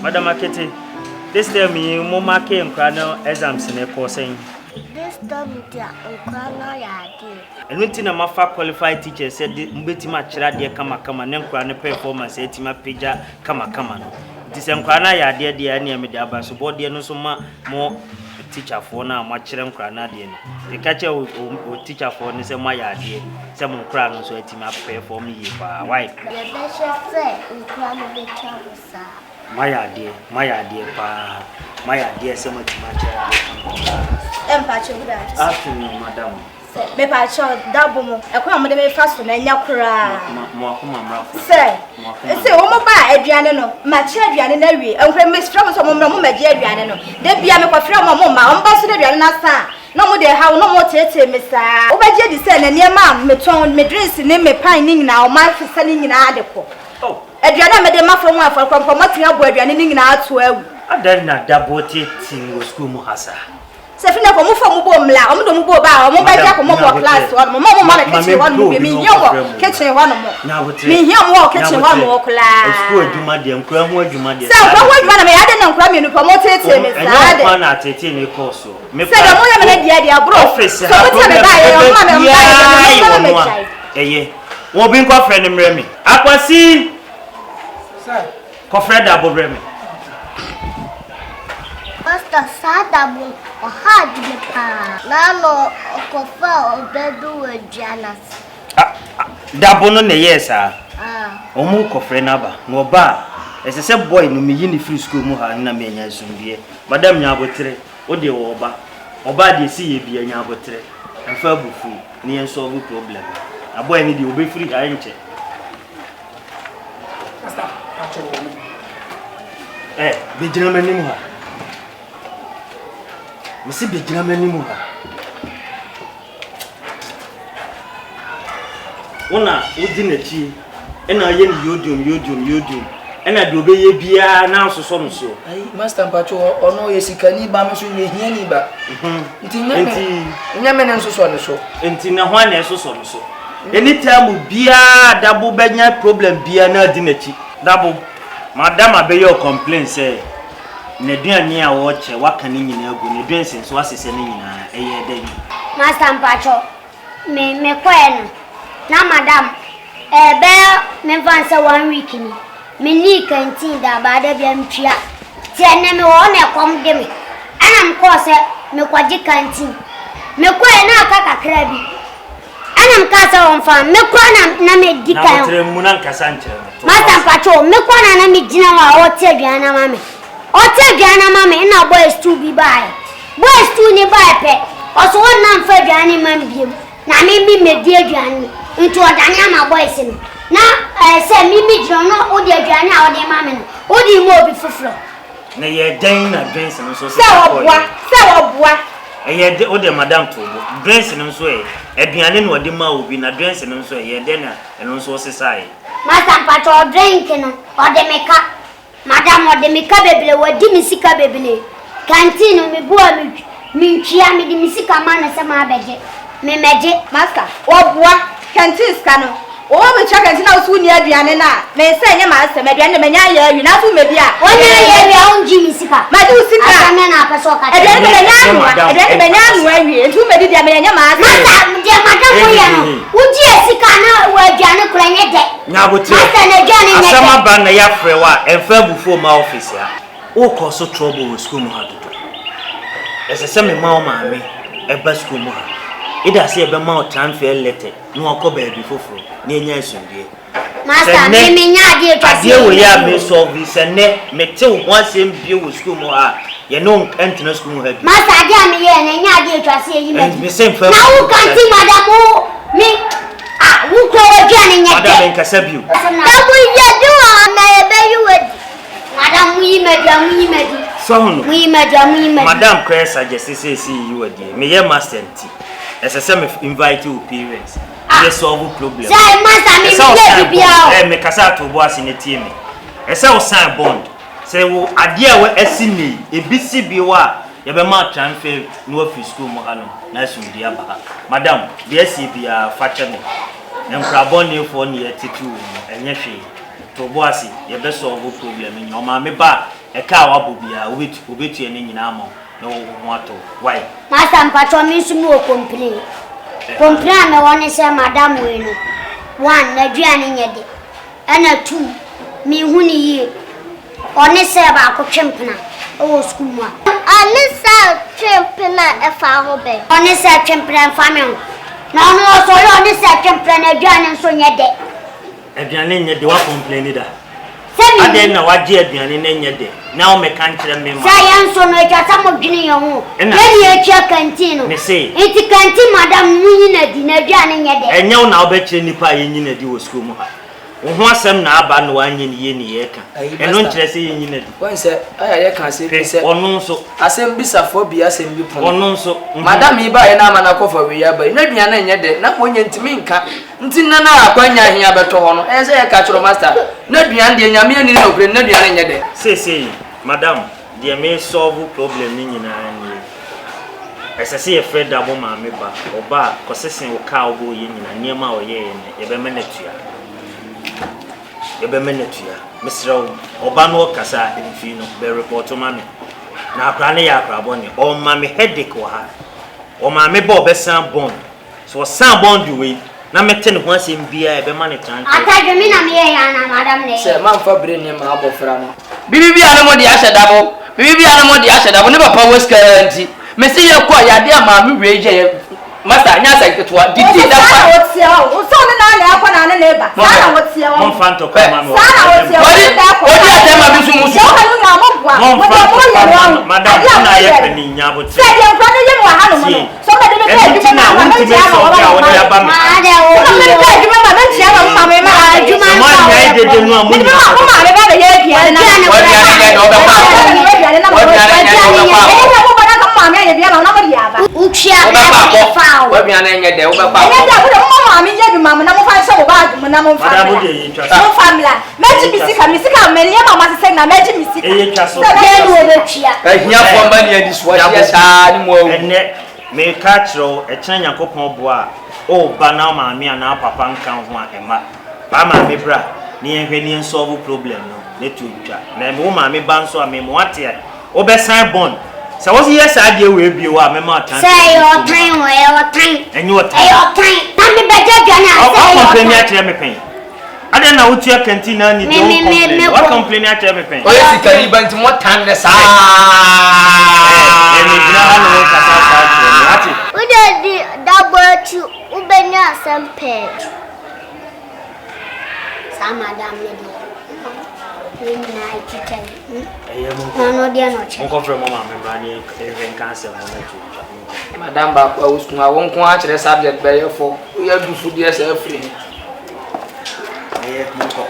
Madam Akete, this term yi mo marke nkora no exams no ɛkɔɔ sɛn? This term deɛ nkora no ayɛ adeɛ. Ɛno nti na mafa qualified teachers sɛ de mobɛtumi akyerɛ adeɛ kamakama ne nkora no performance atumi apagya kamakama no. Nti sɛ nkora no ayɛ adeɛ deɛ ɛneɛ mede abasobɔdeɛ no nso ma mo teacherfoɔ no a moakyerɛ nkora no adeɛ no. Nti ka kyerɛ wo teacherfoɔ no sɛ moayɛ adeɛ sɛ mo nkora no nso atumi aperform yie paa. Why? Yɛbɛhwɛ sɛ nkora no bɛtwa wo saa. Moayɛ adeɛ, moayɛ adeɛ paa. Moayɛ adeɛ sɛ moatumi akyerɛ adeɛ kama paa. Mpakyɛ good afternoon. Afternoon, madam. Mepakyɛ dabo mo ɛkwan a mode mefa so no ɛnyɛ koraa. Mo akoma mmra fam. Sɛ Mo akoma sɛ wɔn ba aduane no makyɛ aduane no awie nkura mesrɛ mo sɛ wɔn mmra mo mmɛgye aduane no da bia mekɔfrɛ wɔn a wɔn mma wɔn ba so no aduane no asa a na wɔn de ɛhaw na wɔn teetee me saa. Wobɛgye adi sɛ na nneɛma a metɔn me drinks ne me pan ne nyinaa wɔn afesa ne nyinaa de kɔ. Oh. Aduane a mede ma fam afɔre koraa mpo wɔatumi abɔ aduane no nyinaa ato agu. Adɛn na dabo teetee wɔ sukuu mu ha saa? Sɛ fi na kɔ ɔmo fa ɔmo bɔ mmla ɔmo de ɔmo bɔ ba a ɔmo bɛgye akɔmɔ wɔ class hɔ nom ɔmo ɔmo ma me kitchen hɔ nom bi me hia wɔ kitchen hɔ nom me hia ɔmo wɔ kitchen hɔ nom koraa Sukuu adwuma deɛ nkura ho adwuma deɛ sɛ nkura ho adwuma na meyɛ ade na nkura mmienu pɛ ɔmo tetee me saa ɛnyɛ de ɔkwan na atetee ne kɔɔ so sɛ deɛ ɔmo yɛ me no deɛ deɛ aboro office sɛ ha ɔmo tia me problem ba yɛ ɔmo ma me ɔmo ba yɛ biara deɛ yɛ ɔmo ma wɔ me no a gyae ɛyɛ wɔn bi nkɔfrɛ ne mmerɛ me Akwasi Kɔfrɛ Dabo brɛ me. Pastor, saa Dabo no, ɔha adwene paa. Naano ɔkɔfaa ɔbaa bi wɔ dua no ase. Ah, ah, Dabo no na ɛyɛɛ saa. Ah. Wɔn kɔfrɛ no aba. Na ɔba a, ɛsɛ sɛ boy no meyi no firi sukuu mu ha na manya asomdwoeɛ. Madam nya aboterɛ, wo deɛ wɔ ɔba. Ɔba deɛ ɛsi yɛ bia nya aboterɛ. Mfa abufuo na yɛn solve problem no. Na boy no deɛ ɔbɛfiri ha ɛnkyɛ. Ɛ bɛgyina m'anim ha. Mese bɛgyina m'anim ha. Wo na wodi n'akyi ɛna ɔyɛ no yodiom yodiom yodiom ɛna deɛ ɔbɛyɛ biara na asosɔ no soɔ. Ayi master mpacho ɔno ɔyɛ sikani ba me nso yɛ hiani ba. Mhm. Nti nyɛ me nyɛ me ne nsosɔ ne so. Nti na hwan na ɛsosɔ no so? Anytime biaa Dabo bɛnya problem biaa na adi nakyi. Dabo, madam abɛyɛ wo complain sɛ naduane a ɔɔkyɛ waka ne nyinaa agu, ne drinks nso wasesa ne nyinaa, ɛyɛɛ dɛn? Master mpakyɛw, me me kɔɛ no na madam ɛɛ bɛyɛ menfa no sɛ one week ni, me nii canteen da baa da bia metua, nti ɛnɛ me wɔ hɔ na ɛkɔm de me, ɛna me kɔɔ sɛ me kɔ gye canteen, me kɔɛ na aka kakra bi. Ɛna mekaa sɛ ɔmfa me koraa na na medi Na kan. aboterɛ mmu na nkasa nkyerɛ no. To Master wo ase. mpakyɛw, me koraa na na megyina hɔ a ɔrete aduane no ama me. Ɔrete aduane no ama me ɛna boys two bi baeɛ. Boys two no baeɛ pɛ, ɔse ɔnna mfa aduane no mma me biom na me me mmɛdi aduane no. Nti ɔdane ama boys no. Na ɛɛ sɛ me megyina hɔ na wode aduane a wode rema me no, wode rema obi foforɔ. Na ɛyɛɛ dɛn na drinks no nso Sɛ sesa kɔeɛ? wɔboa, sɛ wɔboa. Ɛyɛɛ dɛ, wo deɛ madam too bo. Drinks no nso ɛ? Aduane na ɔde maa obi, na drinks no nso ɛ? Ɛyɛɛ dɛn na ɛno nso wosesaeɛ? Master mpakyɛ ɔdrink no ɔde me ka madam ɔde me ka bebree wadi me sika bebree canteen no me bu a me mentwia mede me sika ma no sɛ mabɛgye me mɛgye. Master, wɔboa, canteen sika no Wo me kyerɛ kɛntɛn na wo so wonni aduane no a, me nsa ɛnyɛ m'asɛm, aduane de manya ayɛ awie, nanso womedi a. Wonya ayɛ awie a wongye me sika. Magye wo sika. Asɛm bɛn na wopɛ sɛ ɔka kyerɛ Aduane de me? manya anoa, aduane de manya anoa awie, nti womedi deɛ meyɛ ɛnyɛ m'asɛm. Masa, deɛ madam woyɛ no, wogye yɛ sika na w'aduane koraa ɛnyɛ dɛ. Nya aboterɛ. Masa, n'aduane nyɛ dɛ. Asɛm aba na yɛafrɛ wo a, ɛmfa abufuo mma office ha. Wokɔ so trouble wɔ sukuu mu ha dodo. Ɛsɛ sɛ mema wo maame ba sukuu mu ha. Either sɛ yɛbɛma wo transfer letter na wakɔ baabi foforɔ na yɛanya asomdwoeɛ. Master, Sɛ me nnɛ, menya adeɛ atwa sɛ adeɛ wei a yɛyi me me solve yi, sɛ nnɛ mete wo ho asɛm bio wɔ sukuu mu ha a, yɛne wo ntena sukuu mu ha bio. Master, adeɛ a meyɛɛ no, ɛnyɛ adeɛ atwa sɛ yɛyi me adi. Mese mfa Na wo abufuo nkasa kanti madam wo me ah wo kura w'aduane nyɛ dɛ. Madam, nkasa bio. Dabu yɛdi wɔ ha na yɛbɛyi wo adi. Madam mo yi me adi a mo yi me adi. Sɔ ho no. Mo yi me adi a mo yi me adi. Madam koraa suggest sɛ ɛsɛ yɛyi wo adi. Meyɛ master nti, ɛsɛ sɛ me invite wo parents na yɛ solve problem. Sɛ master me Ɛsɛ wo me yɛ sign biribiara bond. o. Ɛ mekasa ato wo bo ase na tie me. Ɛsɛ wo sign bond. Sɛ wo adeɛ a asi nnɛ yi, ebi si bio a, yɛbɛma wo transfer na woafiri school mu hanom na asomdwie aba ha. Madam, deɛ asie biara, fa kyɛ me. Nkora bɔnefoɔ na yɛtete wɔn mu, ɛnyɛ hwee. To bo ase, yɛbɛ solve problem no nyinaa. Ɔmaame ba a. Ɛka a wabɔ biara, wobɛtua ne nyinaa ama wo na wo ho atɔ wo. Wai? Master mpakyɛw me nso mewɔ complain. Complain a mewɔ ne sɛ madam wei no, one, n'aduane nyɛ de. Ɛna tuu, menhu no yie. Ɔne sɛ baako twe mpena wɔ sukuu mu a. Ɔne sɛ twe mpena ɛfa ho bɛn? Ɔne sɛ twe mpena mfa me ho. Na ɔno ɔsɔre ɔne sɛ twe mpena n'aduane nso nyɛ dɛ. Aduane nyɛ dɛ, wa complaini da? Sɛ me Adɛn na wagye aduane na ɛnyɛ dɛ na wo mɛka nkyerɛ me ma. Sɛ yɛn nso no atwa sɛ mo dwene yɛn ho. Ɛna. Yɛn na yɛtua canteen no. Me se. Nti canteen madam no mo nyi no adi, n'aduane nyɛ dɛ. Ɛnyɛ wo na wobɛkyerɛ nnipa a yɛnyi no adi wɔ sukuu mu ha. Wo ho asɛm na aba na wanyɛ no yie ne yɛreka. Ayi, Ɛno Master. nkyerɛ sɛ yɛnyi no adi. Woahu sɛ, ayɛ a yɛka asɛm bi Hwɛ, sɛ. ɔno nso. Asɛm bisafoɔ bue asɛm bi pono. Ɔno nso, mhm. Madam yi baeɛ na ama no akɔfa wei aba yi, n'aduane nyɛ dɛ, na wɔnyɛ ntumi nka. Nti nnɛ no a akwanya he abɛtɔ hɔ no, ɛyɛ sɛ yɛka kyerɛ wo, Master, n'aduane deɛ, Nyame ani ne nokorɛ ni, n'aduane nyɛ dɛ. Seesei, madam, deɛ me solve problem no nyinaa nie. Ɛsɛ sɛ yɛfrɛ Dabo maame ba. Ɔba a, kɔsese wo kaa a wobɔɔ yɛ nyinaa, nneɛma a ɔyɛeɛ no, yɛbɛma no atua. Yɛbɛma no atua. Mesrɛ wo, ɔba no ɔkasa a, mfii no, bɛ report ma me. Na akwadaa no yɛ akwadaa bɔne. Ɔma me headache wɔ ha. Ɔmaame ba a ɔbɛsan bond. Sɛ ɔsan bond wei, na mɛte ne ho asɛm biara a, ɛbɛma no tranquil. Atadwe, me na meyɛeɛ anaa madam na ɛyɛeɛ? Sɛ mamfa bere nni ma abɔfra no. Biribi bia ne mo de ahyɛ dabo Biribi bia ne mo de ahyɛ dabo Ne papa wɔ sika nti Mese yɛ kɔ a yɛ adeɛ a maame wei yɛ yɛ Masa nyɛ asɛ nketewa Didi Wo da saa fa na woteɛ hɔ wo sɛ ɔne naa na ɛkɔ na ne na ɛba saa na woteɛ hɔ Momfa ntɔkwa mma me wɔ saa na woteɛ Wɔde wo ne ɛkɔ odi atɛm ma bi so mu deɛ su woka no nyinaa mo boa mo Momfa deɛ mo ntɔkwa yɛ no mma ahu me. Madam, adeɛ a wo na mo ayɛ yɛ no panin, nya aboterɛ. sɛ deɛ nkura no yɛ me wɔ ha nom no Tie. sɛ ɔmo de me kɔ Ɛno nti adwuma na ma ma wontumi mentua ma nsɔ wɔba bere a me wode ma aba me ha. Maada Wo obi ma me kɔ adwuma ma mentua ma mo ma me ma Adwuma Sɛ nso a moanyɛ wɔyɛ dede no a, mo mede nyinaa ma mo maame ba bɛyɛ aduane na Aduane W'aduane nyɛ dɛ wobɛkɔ akɔ aduane na mo W'aduane nyɛ dɛ wobɛkɔ akɔ ɛyɛ sɛ mo ba na nka mo maame ayɛ bi ama na mo de aba Wotua Wobɛkɔ akɔ fa wo. W'aduane nyɛ dɛ wobɛkɔ ɛnyɛ akɔ dɛ mo de mo ma maame nyɛ bi ma mo na mo fa nhyɛ mo baage mu na mo nfa Madam, mmra wo deɛ yɛtwa so. mo nfa mmra mɛgye me sika me sika me nneɛma a mo asesɛ nyinaa mɛgye me sika Ɛyɛ twa so. Sɛ Deɛ mɛgye na wɔbɛtua. Ahiafoɔ mma ni adi so ahyeɛ saa ne mu awu Ɛnnɛ, mereka akyerɛ wo, ɛkyena Nyankopɔn boa a, woreba na wo maame anaa wo papa nka wo ho a, mma. Paa maame bra na yɛnhwɛ na yɛn solve problem no na to ntwa. Na wo maame ba nso a, mema woate a, wobɛsan bond. Sɛ wo yɛ saa adeɛ wei bio a, mɛma wo Sɛ ɛyɛ ɔtan o, ɛyɛ ɔtan. Ɛnyɛ ɔtan. Ɛyɛ ɔtan. Na mebɛgye aduane a, sɛ ɛyɛ Wa complain ɔtan. akyerɛ me pɛn. Adɛn na wotua canteen na ni deɛ Me- wo me- me- complain. me- Wa complain akyerɛ me pɛn. Ɔyɛ sikani ba nti motan ne saa Ɛ megyina ha na wo kasa saa kyerɛ me. Wate? Wode di Dabo akyi wobɛnya asɛm pɛɛ. Saa madam no deɛ, yɛn nyinaa twitwa yi. Ɛyɛ mo Na ɔno deɛ na ɔkyerɛ. Monkɔfrɛ mo maame mmra ne yɛnhwɛ nka asɛm no na to ntwa. Monkɔ. Madam baako a wosukuu a wo nko ara kyerɛ subject bɛyɛ fɔ woyɛ dufo deɛ sɛ afiri he Ɛyɛ monkɔ.